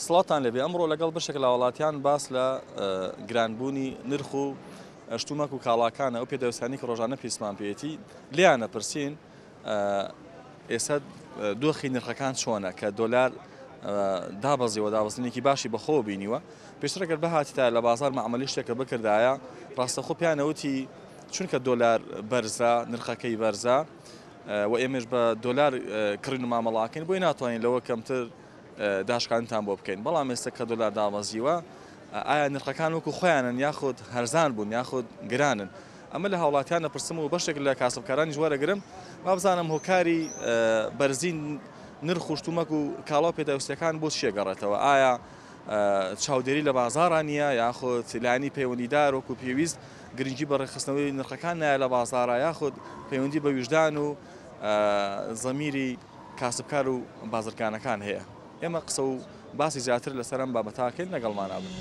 سڵاوتان لێبێ ئەمڕۆ لەگەڵ بەشێک لە هاوڵاتیان باس لە گرانبوونی نرخ و شتومەک و کاڵاکانە ئەو پێداویستانی کە ڕۆژانە پێویستمان پێیەتی لێیان ئەپرسین ئێستا دۆخی نرخەکان چۆنە کە دۆلار دابەزیوە دابەزینێکی باشی بەخۆوە بینیوە پێشتر گەر بهاتیتە لە بازار معاملەی شتێکە بکردایە ڕاستەخۆ پیانەوتی چونکە دۆلار بەرزە نرخەکەی بەرزە و ئێمەش بە دۆلار کڕین و مامەڵاکەین بۆی ناتوانین لەوە کەمتر داشکاندنتان بۆ بکەین بەڵام ئێستا کە دۆلار دابەزیوە ئایا نرخەکان وەکو خۆیانن یاخود هەرزان بوون یاخود گرانن ئەمە لە هاوڵاتیان دەپرسم و بەشێک لە کاسبکارانیش وەرەگرم وابزانم هۆکاری بەرزی نرخ و شتومەک و کاڵا و پێداویستیەکان بۆ چیە گەڕێتەوە ئایا چاودێری لە بازاڕا نییە یاخود لایەنی پەیوەندیدار وەکو پێویست گرنگی بە ڕێکخستنەوەی نرخەکان نایە لە بازاڕا یاخود پەیوەندی بە ویژدان و زەمیری کاسبکار و بازرگانەکان هەیە. ئێمە قسە و باسی زیاتر لەسەر ئەم بابەتە ئەکەین لەگەڵمانا بن.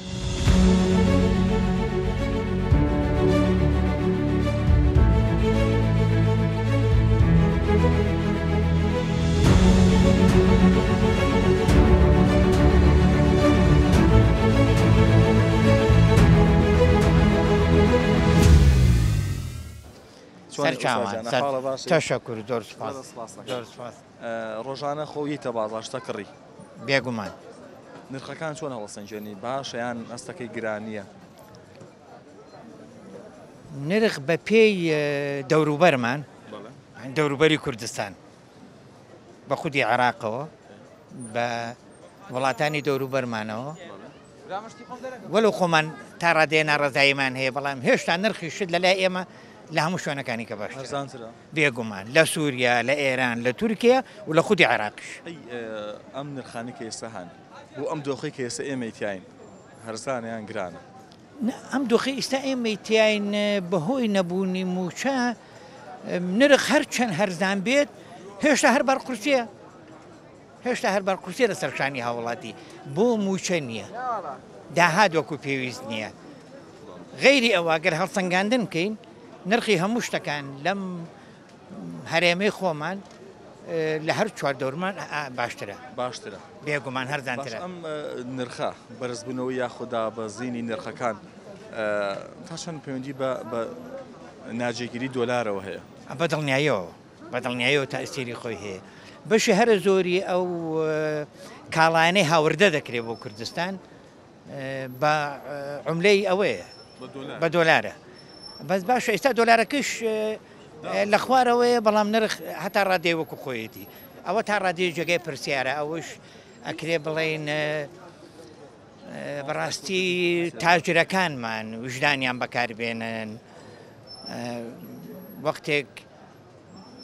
سەرچاوان تەشەکور زۆر سوپاس زۆر سوپاس. ڕۆژانە خۆ یەیتە بازاڕ شتە کڕی؟ بێگومان. نرخەکان چۆن هەڵەسەنگێنی باشە یان ئەستەکەی گرانییە؟ نرخ بە پێی دەوروبەرمان دەوروبەری کوردستان بە خودی عێراقەوە بە وڵاتانی دەوروبەرمانەوە وەلو خۆمان تا ڕادەیە ناڕەزاییمان هەیە بەڵام هێشتا نرخی شت لە لای ئێمە لە هەموو شوێنەکانی کە باشترە هەرزانترە بێگومان لە سووریا لە ئێران لە تورکیا و لە خودی عێراقیش. ئەی ئەم نرخانەی کە ئێستا هەن بۆ ئەم دۆخەی کە ئێستا ئێمەی تیاین هەرزانە یان گرانە؟ نا ئەم دۆخەی ئیستا ئێمەی تیاین بەهۆی نەبوونی مووچە نرخ هەرچەند هەرزان بێت هێشتا هەر بەرقورسیە. هێشتا هەر بەرقورسیە لەسەر شانی هاوڵاتی بۆ مووچە نییە، داهات وەکو پێویست نییە. غەیری ئەوە گەر هەڵسەنگاندن بکەین نرخی هەموو شتەکان لەم هەرێمەی خۆمان لە هەر چواردەورمان باشترە. باشترە. بێگومان هەرزانترە. باش ئەم نرخە بەرزبوونەوەی یاخود دابەزینی نرخەکان تا چەند پەیوەندی بە ناجێگیری دۆلارەوە هەیە؟ بە دڵنیاییەوە. بە دڵنیاییەوە تەئسیری خۆی هەیە. بەشی هەرە زۆری ئەو کاڵایانەی هاوردە دەکرێت بۆ کوردستان بە عملەی ئەوەیە بە دۆلارە بەس باشە ئێستا دۆلارەکەش لە خوارەوەیە بەڵام نرخ هەتا ڕادەی وەکو خۆیەتی ئەوە تا ڕادەیە جێگای پرسیارە ئەوەش ئەکرێ بڵێین بەڕاستی تاجرەکانمان وژدانیان بەکاربێنن وەختێک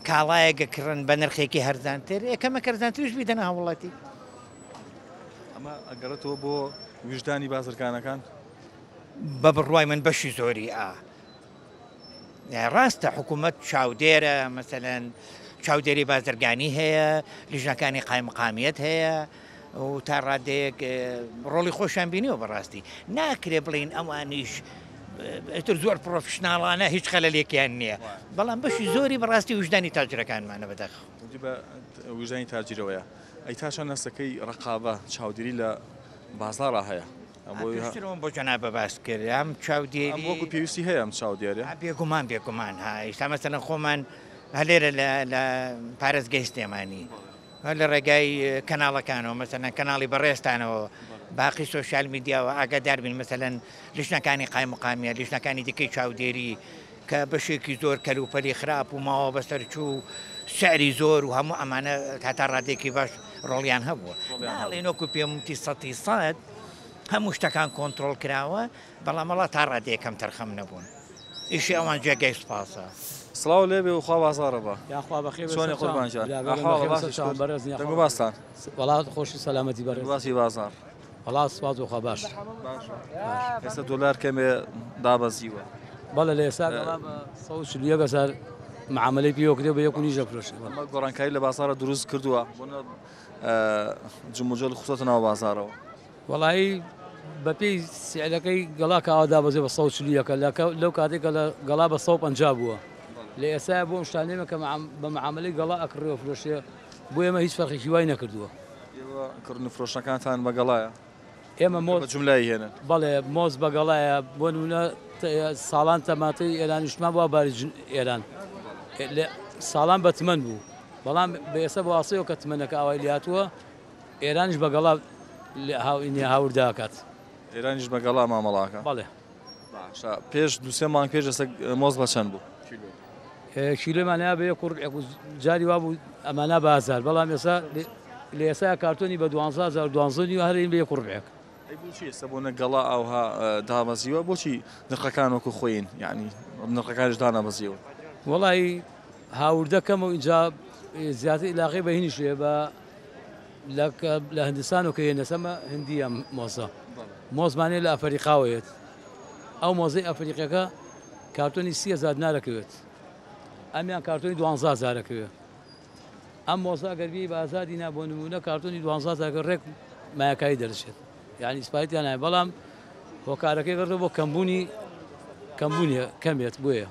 کاڵایەک ئەکڕن بە نرخێکی هەرزانتر ئێ کەمێک هەرزانتریش بیدەنە هاووڵاتی. ئەمە ئەگەڕێتەوە بۆ ویژدانی بازرگانەکان؟ بە بڕوای من بەشی زۆری ئا. ڕاستە حکوومەت چاودێرە مەسەلەن چاودێری بازرگانی هەیە، لیژنەکانی قایمقامیەت هەیە و تا ڕادەیەک ڕۆڵی خۆشیان بینیوە بەڕاستی ناکرێ بڵین ئەوانیش ئیتر زۆر پرۆفشناڵانە هیچ خەلەلێکیان نییە بەڵام بەشی زۆری بەڕاستی وژدانی تاجرەکانمانە بەداخەوە. بە وژدانی تاجرەوەیە ئەی تا چەند هەستەکەی ڕقابە چاودێری لە بازاڕا هەیە؟ پێشترەوەم بۆ جەنابە باس کرد ئەم چاودێری ئەم وەکو پێویستی هەیە ئەم چاودێریە؟ بێگومان بێگومان ها ئیستا مەسەلەن خۆمان هەلێرە لە پارێزگەی سلێمانی هەر لە ڕێگای کەناڵەکانەوە مەسەلەن کەناڵی بەڕێزتانەوە باقی سۆشیال میدیاوە ئاگادار بین مەسەلەن لیژنەکانی قایمقامیە لیژنەکانی دیکەی چاودێری کە بەشێکی زۆر کەلوپەلی خراپ و ماوە بەسەرچوو و سعری زۆر و هەموو ئەمانە تا ڕادێکی باش ڕۆڵیان هەبووە ناڵێن وەکو پێم وتی سەتی سەد هەموو شتەکان کۆنترۆڵ کراوە بەڵام وەڵا تا ڕادەیەک کەمتەرخەم نەبوون ئیشی ئەوان جێگای سوپاسە. سڵاو لێبێ و خوا بازاڕە بە. یاخوا بەخێر بێ چۆنی سەرچاوم. قوربان گیان برا بەرێز ئەحواڵە بەخێر بێ باشی سەرچاوم شکور بەڕێز دەنگ و یاخوا باستان. وەڵا خۆشی سەلامەتی بەڕێز. دەنگ و باسی بازاڕ. وەڵا سوپاس بۆ خوا باش. باشە باش. ئێستا دۆلار کەمێ دابەزیوە. بەڵێ لە ئێستا گەڵا بە 141 هەزار معامەلەی پێوە کرێ و بە یەک و نیش دەفرۆشێ. بەڵێ. ئەمە گۆڕانکاری لە بازاڕا دروست کردووە بۆ نە جموجۆڵی خستۆتە ناو بازاڕەوە. وەڵایی بەپێی سعرەکەی گەڵا کە ئاوا دابەزێ بە 141 لەو کاتێک کە لە گەڵا بە 150 بووە لە ئێستا بۆ ئەم شتانەیە کە بە معاملەی گەڵا ئەکڕێ و فرۆشێ بۆ ئێمە هیچ فەرقێکی وای نەکردووە. ئێوە کڕن و فرۆشتنەکانتان بە گەڵایە؟ ئێمە مۆز بە جوملای هێنن. بەڵێ مۆز بە گەڵایە بۆ نمونە ساڵان تەماتەی ئێرانیشمان بووە باری ئێران ساڵان بە تمەن بوو بەڵام بە ئێستا بە واسەیەوە کە تمەنەکە ئاوای لاتووە ئێرانیش بە گەڵا هاورداکات. ئێرانیش بە گەڵا مامەڵاکە؟ بەڵێ. باشە پێش دوسێ مانگ پێش ئێستا مۆز بە چەند بوو؟ کیلۆمان هەیە بە یەک و ڕبعێک و جاری وا بوو ئەمانە بە هەزار بەڵام ئێستا لە ئێستا کارتۆنی بە 12000 12 نیوە هەرین بە یەک و ڕبعێک. ئەی بۆچی ئێستا بۆ نە گەڵا ئاوها دابەزیوە بۆچی نرخەکان وەکو خۆین یعنی نرخەکانیش دانابەزیوە؟ وەڵی هاوردە کەمە و ئینجا زیاتر ئیلاقەی بە هینیش هەیە بە لە هندستان و کە یەنە سەمە هندیە مۆزە مۆزمانەیە لە ئەفەریقاوە یەت ئەو مۆزەی ئەفریقیەکە کارتۆنی 30هزار دینارەکەوێت ئەمیان کارتۆنی 12هزارەکەوێت ئەم مۆزە ئەگەر بی بە هەزار دینا بۆ نمونە کارتۆنی 12هزارەکە ڕێک مایەکایی دەرچێت یعنی ئیسپایتیان نایە بەڵام هۆکارەکەی گەڕێتەوە بۆ کەمبوونی کەمبوونی کەمێت بۆیە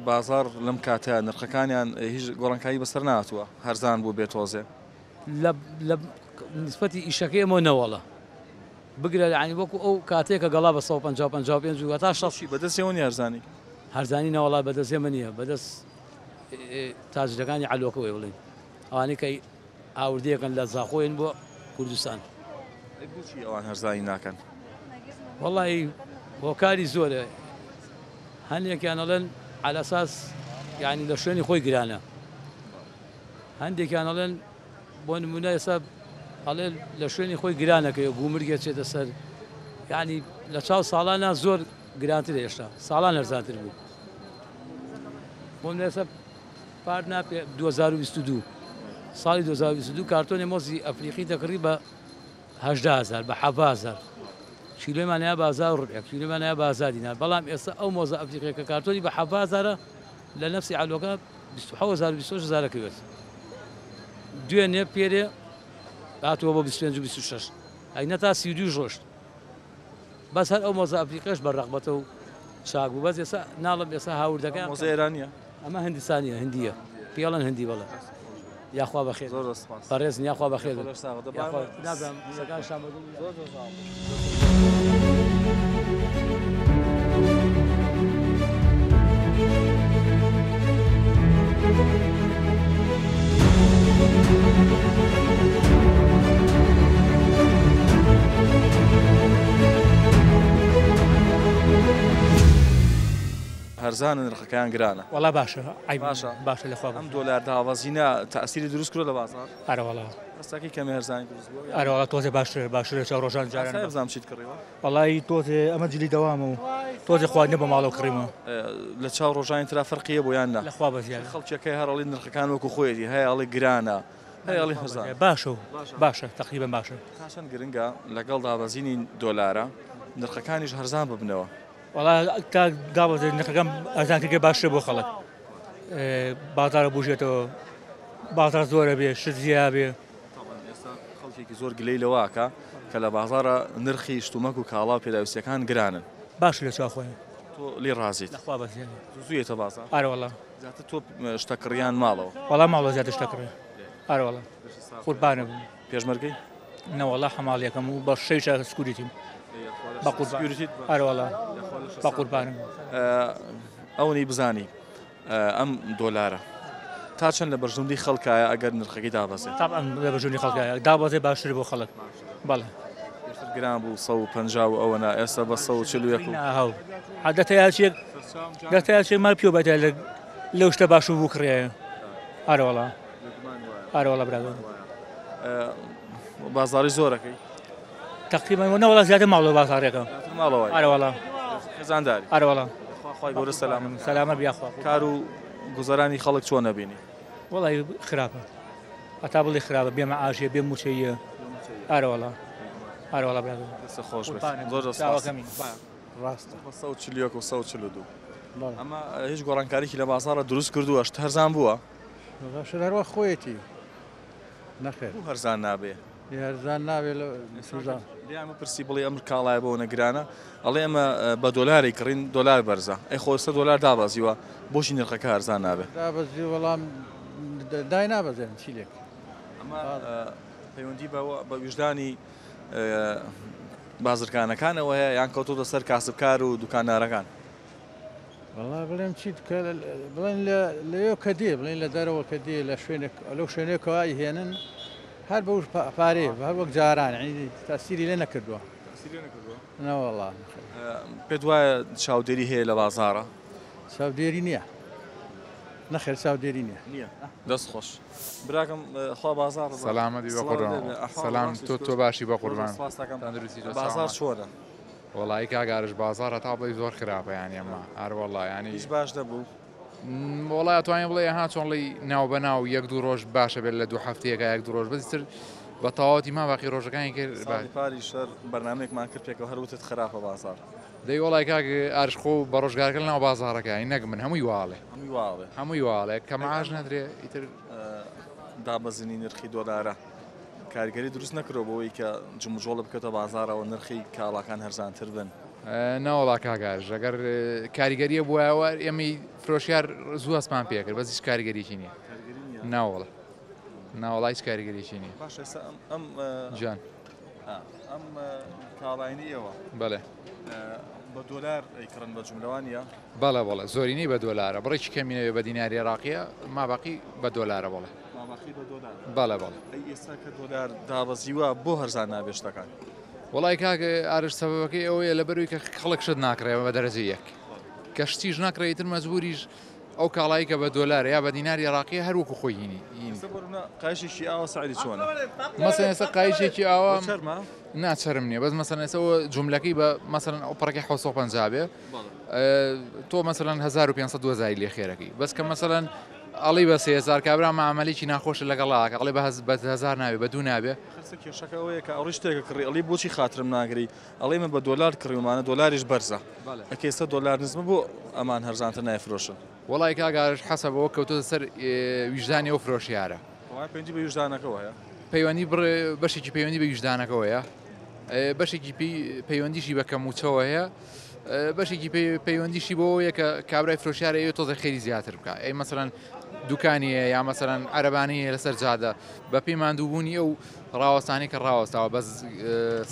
بازاڕ لەم کاتە نرخەکانیان هیچ گۆڕانکاری بەسەر نهاتووە هەرزان بوو بێ تۆزێ؟ لە نسبەتی ئیشەکەی ئێمە نەوەڵە بگرە یعنی وەکو ئەو کاتەیە کە گەڵا بە 150 55 و هەتا 60 چی بەدەست ئێوە نییە هەرزانی؟ هەرزانی نەوەڵا بەدەست ئێمە نییە بەدەست تاجرەکانی عەلۆکەوەی بڵێن ئەوانەی کە هاوردەیەکەن لە زاخۆین بۆ کوردستان. ئەی بۆچی ئەوان هەرزانی ناکەن؟ وەڵی هۆکاری زۆرە هەندێکیان ئەڵێن عەلەساس یعنی لە شوێنی خۆی گرانە هەندێکیان ئەڵێن بۆ نمونە ئێستا ئەڵێ لە شوێنی خۆی گرانەکەی گومرگێ چێتە سەر یعنی لە چاو ساڵانە زۆر گرانتر هێشتا ساڵان هەرزانتر بوو بۆ ئێستا پار نا پێ 2022 ساڵی 2022 کارتۆنی مۆزی ئەفریقی دەکڕی بە 18 هزار بە 17 هزار کیلۆمان هەیە بە هەزار و ڕبعێک کیلۆمان هەیە بە هەزار دینار بەڵام ئێستا ئەو مۆزە ئەفریقیە کە کارتۆنی بە 17 هزارە لە نەفسی عەلۆکە 27 هزار و 28 هزارە کەوێت دوێنێ پێرێ هاتووە بۆ 25 و 26 ئەی نەتا 32 ڕۆشت بەس هەر ئەو مۆزە ئەفریقیش بە ڕەغبەتە و چاک بوو بەس ئێستا ناڵم ئێستا هاوردەکە مۆزە ئێرانیە ئەمە هندستانیە هندیە پێڵەن هندی بەڵێ یاخوا بەخێر زۆر سپاس بەڕێزن یاخوا بەخێر زۆر ساغ دەبا یاخوا نازانم قسەکانشتان بە دڵ زۆر زۆر ساغ هەرزانە نرخەکەیان گرانە. وەڵا باشە عەیب باشە باشە لەخوا ئەم دۆلار دابەزینە تەئسیری دروست کردوە لە بازاڕ؟ ئەرە وەڵا ئێستاکەی کەمێ هەرزانی دروست بووە ئەرە وەڵا تۆزێ باشترە باشترە چاو ڕۆژان جاران ئاسایە بزانم چیت کڕیوە؟ وەڵای تۆزێ ئەمە جلی دەوامە و تۆزێ خواردنە بۆ ماڵەوە کڕیمە. لە چاو ڕۆژانی ترا فەرقی هەبوو یان نا؟ لەخوا بەزیادە. خەڵکیەکەی هەر ئەڵێ نرخەکان وەکو خۆیەتی هەیە ئەڵێ گرانە هەیە ئەڵێ هەرزانە. باشە و باشە تەقریبەن باشە. تا چەند گرنگە لەگەڵ دابەزینی دۆلارە نرخەکانیش هەرزان ببنەوە؟ وەڵا تا دابەزێت نرخەکان ئەرزان کردگە باشترە بۆ خەڵک بازاڕە بوژێتەوە بازاڕ زۆرە بێ شت زیا بێ. تەبعەن ئێستا خەڵکێکی زۆر گلەی لەوە ئەکا کە لە بازاڕا نرخی شتومەک و کاڵا و پێداویستیەکان گرانن. باشە لە چاو خۆیان. تۆ لێی ڕازیت؟ لەخوا بەزیادە. زوو زوو یەتە بازاڕ؟ ئارە وەڵا. زیاتر تۆ شتە کڕیان ماڵەوە؟ وەڵا ماڵەوە زیاتر شتە کڕێ. ئارە وەڵا. قوربانە بم. پێشمەرگەی؟ نەوەڵا حەماڵیەکەم و بە شەیشە سکوریتیم. بە قوربان. ئارە وەڵا. بە قوربانم. ئەوەی بزانی ئەم دۆلارە تا چەند لە بەرژەوەندی خەڵکایە ئەگەر نرخەکەی دابەزێت؟ تەبعەن لە بەرژەوەندی خەڵکایە دابەزێ باشترە بۆ خەڵک. بەڵێ. پێشتر گران بوو 150 و ئەوەنا ئێستا بە 141 و هاو دەتەیاچێک دەتەیاچێک ما پێ بەتە لەو شتە باش و بکڕێ. ئارەوەڵا ئارەوەڵا برادەر. بازاڕی زۆرەکەی؟ تقریبا نەوەڵا زیاتر ماڵەوە بازاڕێکە. ماڵەوە. ئارەوەڵا. خێزانداری. ئارەوەڵا. خوای گەورە سەلامەت. سەلامەت بی یاخوا. کار و گوزەرانی خەڵک چۆن ئەبینی؟ وەڵی خراپە. هەتا بڵێ خراپە بێ مەعاشیە بێ موچەیە. ئارەوەڵا. ئارەوەڵا برادەر. دەستت خۆش بێت. زۆر زۆر سوپاس. ڕاستە. بە 141 و 142. ئەمە هیچ گۆڕانکاریی لە بازاڕە دروست کردووە شت هەرزان بووە؟ شت هەروە خۆیەتی. نەخێر. بۆ هەرزان نابێ؟ هەرزان نابێ لە سوزان. لێیان بپرسی بڵێ ئەم کاڵایە بۆ نەگرانە ئەڵێ ئەمە بە دۆلاری کڕین دۆلار بەرزە ئەی خۆ ئێستا دۆلار دابەزیوە بۆچی نرخەکە هەرزان نابێ؟ دابەزی وەڵام دای نابەزێن چی لێک. ئەمە پەیوەندی بە ویژدانی بازرگانەکانەوە هەیە یان کەوتۆتە سەر کاسبکار و دوکاندارەکان؟ وەڵا بڵێم چیت کە بڵێن لەوێ کە دێ بڵێن لە دەرەوە کە دێ لە شوێنێک لەو شوێنێکەوە ئەیهێنن هەر بەو پارەیە هەر وەک جاران یعنی تەسیری لێ نەکردووە. تەسیری لێ نەکردووە؟ نەوەڵا. پێت وایە چاودێری هەیە لە بازاڕە؟ چاودێری نییە. نەخێر چاودێری نییە. نییە. دەست خۆش. براکەم خوا بازاڕ سەلامەتی بەقوربان. سەلام تۆ تۆ باشی بەقوربان. بازاڕ چۆنە؟ وەڵایی کاک ئارش بازاڕ هەتا بڵێی زۆر خراپە یانی ئەمە ئار وەڵا یانی هیچ باش نەبوو وەڵا ئەتوانین بڵێ ها چۆن ڵی ناو بە ناو یەک دوو ڕۆژ باشە بێت لە دوو هەفتەیەکە یەک دوو ڕۆژ بەس تر بە تەواوەتی ما باقی ڕۆژەکانی کرد ساڵی پاری شەر بەرنمەیەکمان کرد پێکەوە هەر وتت خراپە بازاڕ دەی وەڵای کاک ئارش خۆ بە ڕۆژگارەکە لەناو بازاڕەکە نەک من هەمووی واڵێ هەمووی واڵێ هەمووی واڵێ کە معاش نەدرێ ئیتر دابەزینی نرخی دۆلارە کاریگەری دروست نەکردوە بەوەی کە جموجۆڵ بکەوتە بازاڕەوە نرخی کاڵاکان هەرزانتر بن؟ نەوەڵا کاک ئارش ئەگەر کاریگەریە بوایەوە ئێمەی فرۆشیار زوو هەستمان پێکرد بەس هیچ کاریگەریی نییە ناوەڵا ناوەڵا هیچ کاریگەریی نییە. باشە ئێستا ئەم جان ئەم کاڵاینی ئێوە بەڵێ بە دۆلار ئەیکڕن بە جوملە وانییە؟ بەڵێ بەڵێ زۆرینەی بە دۆلارە بڕێکی کەمی نەبێ بە دیناری عێراقیە ماباقی بە دۆلارە بەڵێ. ماباقی بە دۆلارە. بەڵێ بەڵێ. ئەی ئێستا کە دۆلار دابەزیوە بۆ هەرزان نابێ شتەکان؟ وەڵای کاک ئارش سەبەبەکەی ئەوەیە لەبەروی کە خەڵک شت ناکڕێ بە دەرەجە یەک کە شتیش ناکڕێ ئیتر مەجبوریش ئەو کاڵایی کە بە دۆلارە یا بە دیناری عێراقیە هەر وەکو خۆی هینی ئێستا بۆ نمونە قایشێکی ئاوا سعری چۆنە؟ مەسەن ئێستا قایشێکی ئاوا چەرمە؟ نا چەرم نییە بەس مەسەن ئێستا ئەوە جوملەکەی بە مەسەن ئەو پڕەکەی 750 بێ تۆ مەسەلەن 1500 2000 لێ خێرەکەی بەس کە مەسەلەن ئەڵی بە 3000 کابرا معاملێکی ناخۆشە لەگەڵا کە ئەڵێ بە هەزار ناوێ بە دوو نابێ. خەرسە کێشەکە ئەوەیە کە ئەڕی شتێکە کڕی ئەڵی بۆچی خاترم ناگری ئەڵێ من بە دۆلار کڕیومانە دۆلاریش بەرزە ئەکە ئێستا دۆلار نزمە بۆ ئەمان هەرزانتر نایفرۆشن. وەڵای کاک ئارش حەسەب ئەوە کەوتۆتە سەر ویژدانی ئەو فرۆشیارە. وایە پەیوەندی بە ویژدانەکەوە هەیە؟ پەیوەندی بڕ بەشێکی پەیوەندی بە ویژدانەکەوە هەیە بەشێکی پەیوەندیشی بە کەم مووچەوە هەیە بەشێکی پەیوەندیشی بۆ یە کە کابرای فرۆشیارە ئەوێ تۆزە خێری زیاتر بکە ئەی مەسەرەن دوکانی هەیە یا مەسەرەن عەرەبانی هەیە لەسەر جادە بە پێی ماندووبوونی ئەو ڕاوەستانی کە ڕاوەستاوە بە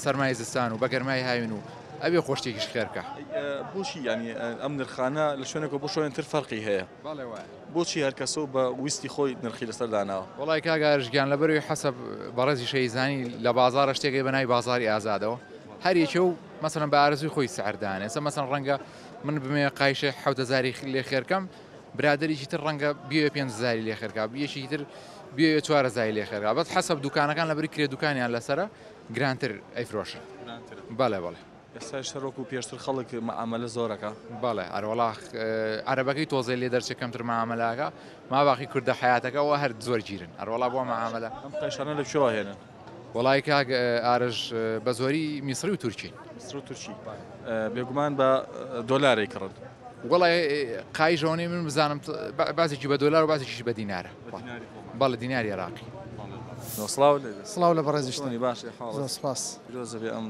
سەرمای زستان و بە گەرمای هاوین و ئەوێ خۆشتێکیش خێرکە. بۆچی یانی ئەم نرخانە لە شوێنێکەوە بۆ شوێن تر فەرقی هەیە؟ بەڵێ وایە. بۆچی هەر کەسە و بە ویستی خۆی نرخی لەسەر داناوە؟ وەڵای کاک ئارش گیان لەبەرئەوەی حەسەب بەڕێزیش ئەیزانی لە بازاڕە شتێک هەیە بە ناوی بازاڕی ئازادەوە هەر یەکێ و مەسەلەن بە ئارەزووی خۆی سعر دانێ ئێستا مەسەلەن ڕەنگە من بمەوێ قایشێ حەوت هەزاری لێ خێرکەم برادەرێکی تر ڕەنگە بیەوێ 5000 لێ خێرکا یەکێکی تر بیەوێ 4000 لێ خێرکا بەس حەسەب دوکانەکان لەبری کرێ دوکانیان لەسەرە گرانتر ئەیفرۆشن بەڵێ بەڵێ. ئێستایش هەر وەکو پێشتر خەڵک مەعامەلە زۆرەکا؟ بەڵێ ئەرەوەڵا عەرەبەکەی تۆزێ لێ دەرچێ کەمتر مەعامەلە ئەکا ما باقی کوردە حەیاتەکە ئەوە هەر زۆر گیرن ئەرەوەڵا بۆ مەعامەلە. ئەم قەیشانە لە کوێوە هێنن؟ وەڵای کاک ئارش بە زۆری میسری و تورکین. میسری و تورکی بێگومان بە دۆلار ئەیکڕن. وەڵای قایش ئەوەنەی من بزانم بازێکی بە دۆلار و بازێکیش بە دینارە. بەڵێ دیناری عێراقی. سڵاو لێ بێت. سڵاو لە بەڕێزیشتان. چۆنی باشی حاڵت؟ زۆر سپاس. پیرۆزە بێ ئەم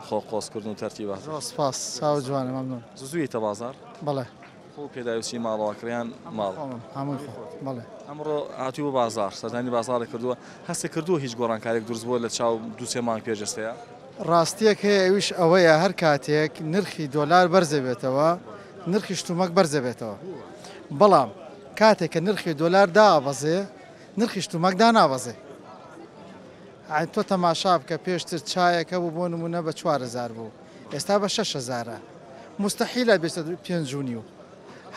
خۆ قۆزکردن و تەرتیبات. زۆر سپاس چاوت جوانە مەمنون. زوو زوو یەیتە بازاڕ؟ بەڵێ. خۆ پێداویستی ماڵەوە کڕیان ماڵ؟ خۆمم هەمووی خۆم بەڵێ. ئەمڕۆ هاتووی بۆ بازاڕ سەردانی بازاڕی کردووە هەستت کردووە هیچ گۆڕانکاریەک دروست بووە لە چاو دوو سێ مانگ پێش ئێستەیا؟ ڕاستیەک هەیە ئەویش ئەوەیە هەر کاتێک نرخی دۆلار بەرزەبێتەوە نرخی شتومەک بەرزەبێتەوە بەڵام کاتێک کە نرخی دۆلار دابەزێ نرخی شتومەک دانابەزێ ئەی تۆ تەماشا بکە پێشتر چایەک هەبوو بۆ نمونە بە 4000 بوو ئێستا بە 6000ە مستحیلە بێتە پێنج و نیو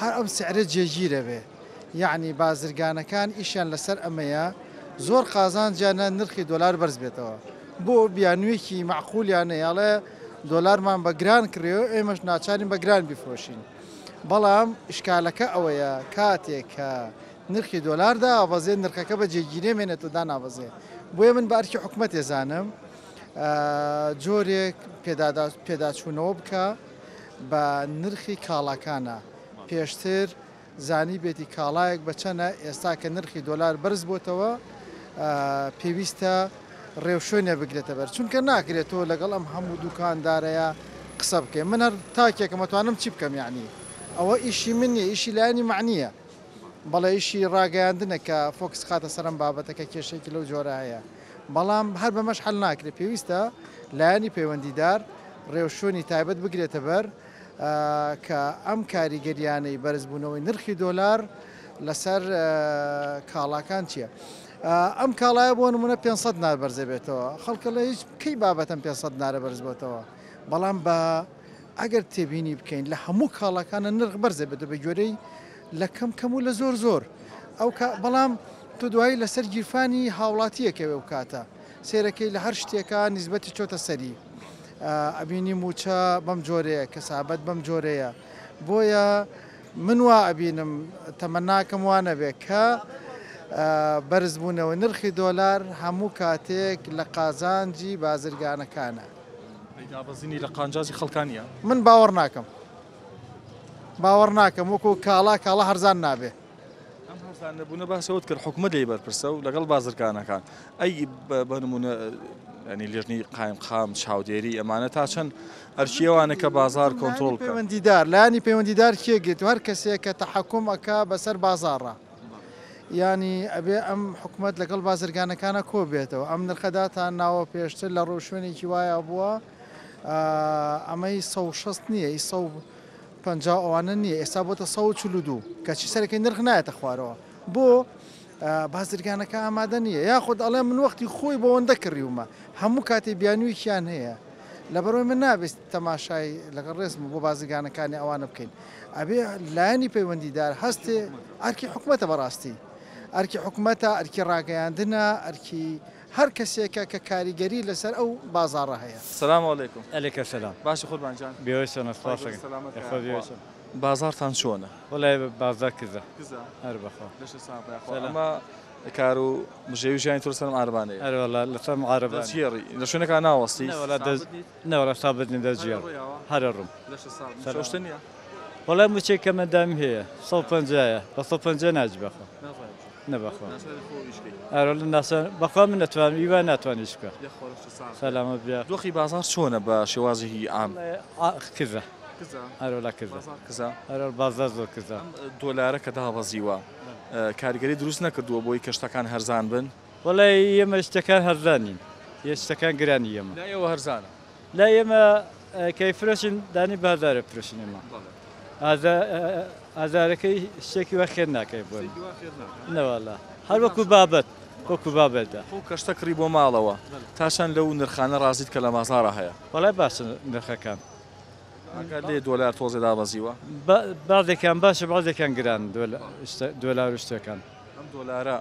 هەر ئەم سعرە جێگیرە بێ یەعنی بازرگانەکان ئیشیان لەسەر ئەمەیە زۆر قازانجیانە نرخی دۆلار بەرز بێتەوە بۆ بیانوویەکی مەعقولیان هەیە ئەڵێ دۆلارمان بە گران کڕیەوە ئێمەش ناچارین بە گران بیفرۆشین بەڵام ئیشکالەکە ئەوەیە کاتێک کە نرخی دۆلار دابەزێ نرخەکە بە جێگیرێ مێنێتەوە دانابەزێ بۆیە من بە ئەرکی حکومەت ئێزانم جۆرێک پێداچوونەوە بکە بە نرخی کاڵاکانە پێشتر زانیبێتی کاڵایەک بە چەنە، ئێستا کە نرخی دۆلار بەرز بۆتەوە پێویستە ڕێوشوێنێ بگرێتە بەر، چونکە ناکرێت تۆ لەگەڵ ئەم هەموو دوکاندارەیە قسە بکەی، من هەر تاکێکم ئەتوانم چی بکەم یەعنی ئەوە ئیشی من نییە ئیشی لایەنی مەعنییە، بەڵێ ئیشی ڕاگەیاندنە کە فۆکس خاتە سەر ئەم بابەتە کە کێشەیەکی لەو جۆرە هەیە. بەڵام هەر بەمەش حەل ناکرێت، پێویستە لایەنی پەیوەندیدار ڕێوشوێنی تایبەت بگرێتە بەر کە ئەم کاریگەریانەی بەرزبوونەوەی نرخی دۆلار لەسەر کاڵاکان چییە؟ ئەم کاڵایە بۆ نمونە 500 دینار بەرزەبێتەوە، خەڵکە لە هیچ کەی بابەتەم 500 دینارە بەرز بۆتەوە، بەڵام بە ئەگەر تێبینی بکەین لە هەموو کاڵاکانە نرخ بەرزەبێتەوە بە گوێرەی لە کەم کەم و لە زۆر زۆر ئەو بەڵام تۆ دوایی لەسەر گیرفانی هاوڵاتیەکەوێ و کاتە سێرەکەی لە هەر شتێکا نیسبەتی چۆتە سەری ئەبینی موچە بەم جۆرەیە کەسابەت بەم جۆرەیە بۆیە من وا ئەبینم تەمەناکەم وا نەبێ کە بەرزبوونەوەی نرخی دۆلار هەموو کاتێک لە قازانجی بازرگانەکانە. ئەی دابەزینی لە قانجازی خەڵکا نییە؟ من باوەڕ ناکەم باوەڕ ناکەم وەکو کاڵا کاڵا هەرزان نابێ. ئەم هەرزان نەبوونە باسی ئەوەت کرد حکومەت لێی بەرپرسە و لەگەڵ بازرگانەکان ئەی بە نمونە ینی لێژنەی قایمقام چاودێری ئەمانە تا چەند ئەرکی ئەوانە کە بازار کۆنترۆڵ بکەن؟ پەیوەندیدار لایەنی پەیوەندیدار کێ گرت و هەر کەسێک کە تەحەکوم ئەکا بەسەر بازاڕا یانی ئەبێ ئەم حکومەت لەگەڵ بازرگانەکانە کۆ بێتەوە ئەم نرخە داتان ناوە پێشتر لە ڕۆشوێنێکی وایە بووە ئەمەی 160 نییە ئی 150 ئەوانە نییە ئێستا بۆتە 142 کەچی سەرەکەی نرخ نایەتە خوارەوە بۆ بازرگانەکە ئامادە نییە یاخود ئەڵێ من وەختی خۆی بەوەندە کڕیومە هەموو کاتێ بیانوویەکیان هەیە لەبەرئەوەی من نابێت تەماشای لەگەڵ ڕێزم بۆ بازرگانەکانی ئەوانە بکەین ئەبێ لایەنی پەیوەندیدار هەستێ ئەرکی حکومەتە بەڕاستی ئەرکی حکومەتە ئەرکی ڕاگەیاندنە ئەرکی هەر کەسێکە کە کاریگەری لەسەر ئەو بازاڕە هەیە. سلام علیکم. علیک سلام. باشی قوربان گیان. بێوەی چۆنە سپاس خوای گەورە ئەکەم. سەلامەت یاخوا کە بێوەی یاخوا. چۆن. بازاڕتان چۆنە؟ وەڵای بازاڕ کزە. کزە؟ هەر بەخوا. لەشت ساغ بێ یاخوا. سەلام. ئەمە کار و بژێوی ژیانی تۆ لەسەر ئەم عارەبانەیە. ئەرێ وەڵا لەسەر ئەم عارەبانەیە. دەستگێڕی لە شوێنەکا ناوەستی؟ نەوەڵا دەست سابت نیت؟ نەوەڵا سابت نیم هەر دەستگێڕ. ئەڕۆیەوە؟ هەر ئەڕۆم. لەشت ساغ بێ. سەلام. مووچەشتە نییە؟ وەڵای مووچەی کەمەندامی هەیە 150 یە بە 150 ناچی بەخوا. نە بەخوا. ناچاری خۆ ئیش کەی. ئەرێ وەڵا ناچار بەخوا من نەتوانم ئیوا ناتوانێ ئیش بکا. یاخوا لەشت ساغ بێ. سەلامەت بێ. دۆخی بازاڕ چۆنە بە شێوازێکی عام؟ وەڵای کزە. کزە؟ ئەرێ وەڵا کزە. بازاڕ کزە؟ ئەرێ وەڵا بازاڕ زۆر کزە. ئەم دۆلارە کە دابەزیوە کاریگەری دروست نەکردووە بۆی کە شتەکان هەرزان بن؟ وەڵای ئێمە شتەکان هەرزان نین یە شتەکان گرانی ئێمە. لای ئێوە هەرزانە؟ لای ئێمە کە فرۆشین دانی بە هەزارە فرۆشین ئێمە. هەزارەکەی شتێکی وا خێر ناکەی بۆ. شتێکی وا خێر ناکا؟ نەوەڵا هەر وەکو بابەت وەکو بابەتە. خۆ کە شتە کڕی بۆ ماڵەوە تا چەند لەو نرخانە ڕازیت کە لە بازاڕا هەیە؟ وەڵای باشن نرخەکان. ئاگات لێیە دۆلار تۆزێ دابەزیوە؟ بەعزێکیان باشە بەعزێکیان گران دۆلار و شتەکان. ئەم دۆلارە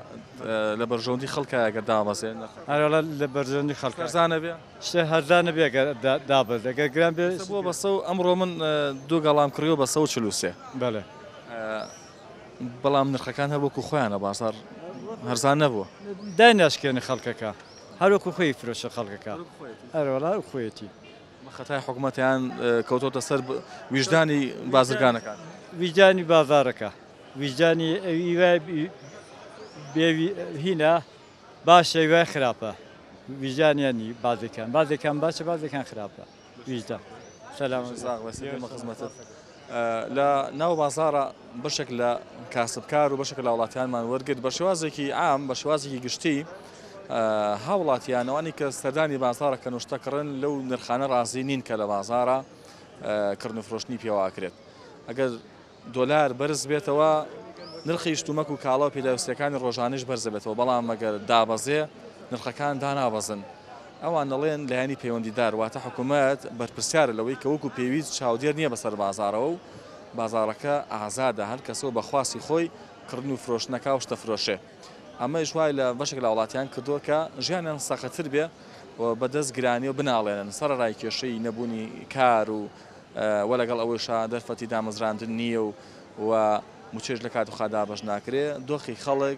لە بەرژەوەندی خەڵکە ئەگەر دابەزێ نرخەکە؟ ئەرێ وەڵا لە بەرژەوەندی خەڵکە. هەرزانە بێ؟ شتێ هەرزانە بێ ئەگەر دابەزێ ئەگەر گران بێ. ئێستا بووە بە سەو ئەمڕۆ من دوو گەڵام کڕیوە بە 143. بەڵێ. بەڵام نرخەکان هەر وەکو خۆیانە بازاڕ هەرزان نەبووە. دایناشکێنێ خەڵکەکە هەر وەکو خۆی فرۆشە خەڵکەکە. ئەرێ وەڵا هەر خۆیەتی. خەتای حکومەتیان کەوتۆتە سەر ویژدانی بازرگانەکان. ویژدانی بازارەکە ویژدانی ئەوی بێ هینە باشە وای خراپە ویژدانیانی بازێکان بازێکان باشە بازێکان خراپە ویژدان. سەلام. خزمەتت. لە ناو بازارە بەشێک لە کاسبکار و بەشێک لە وڵاتیانمان وەرگرت بە شێوازێکی عام بە شێوازێکی گشتی هاوڵاتیان ئەوانەی کە سەردانی بازاڕەکەن و شتە کڕن لەو نرخانە ڕازی نین کە لە بازاڕە کڕن و فرۆشتنی پێوە ئەکرێت. ئەگەر دۆلار بەرز بێتەوە نرخی شتومەک و کاڵا و پێداویستیەکانی ڕۆژانەیش بەرز دەبێتەوە، بەڵام ئەگەر دابەزێ نرخەکان دانابەزن. ئەوان دەڵێن لایەنی پەیوەندیدار واتە حکومەت بەرپرسیارە لەوەی کە وەکو پێویست چاودێر نییە بەسەر بازاڕەوە و بازاڕەکە ئازادە هەر کەسەو بە خواستی خۆی کڕین و فرۆشتنەکا و شتەفرۆشێ. ئەمەیش وای لە بەشێک لە هاوڵاتیان کردووە کە ژیانیان سەختتر بێ و بە دەست گرانیەوە بناڵێنن، سەرەڕای کێشەی نەبوونی کار و و لەگەڵ ئەوەیشا دەرفەتی دامەزراندن نییە و و مووچەیش لە کات و خات دابەش ناکرێ، دۆخی خەڵک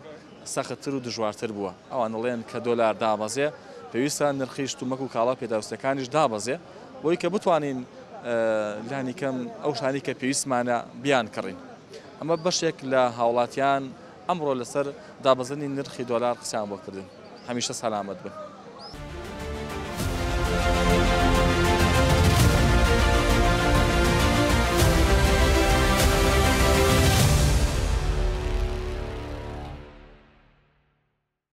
سەختتر و دژوارتر بووە. ئەوان دەڵێن کە دۆلار دابەزێ پێویستە نرخی شتومەک و کاڵا و پێداویستییەکانیش دابەزێ بۆی کە بتوانین لانیکەم ئەو شتانەی کە پێویستمانە بیانکڕین. ئەمە بەشێک لە هاوڵاتیان ئەمڕۆ لەسەر دابەزینی نرخی دۆلار قسەیان بۆ کردن. هەمیشە سەلامەت بن.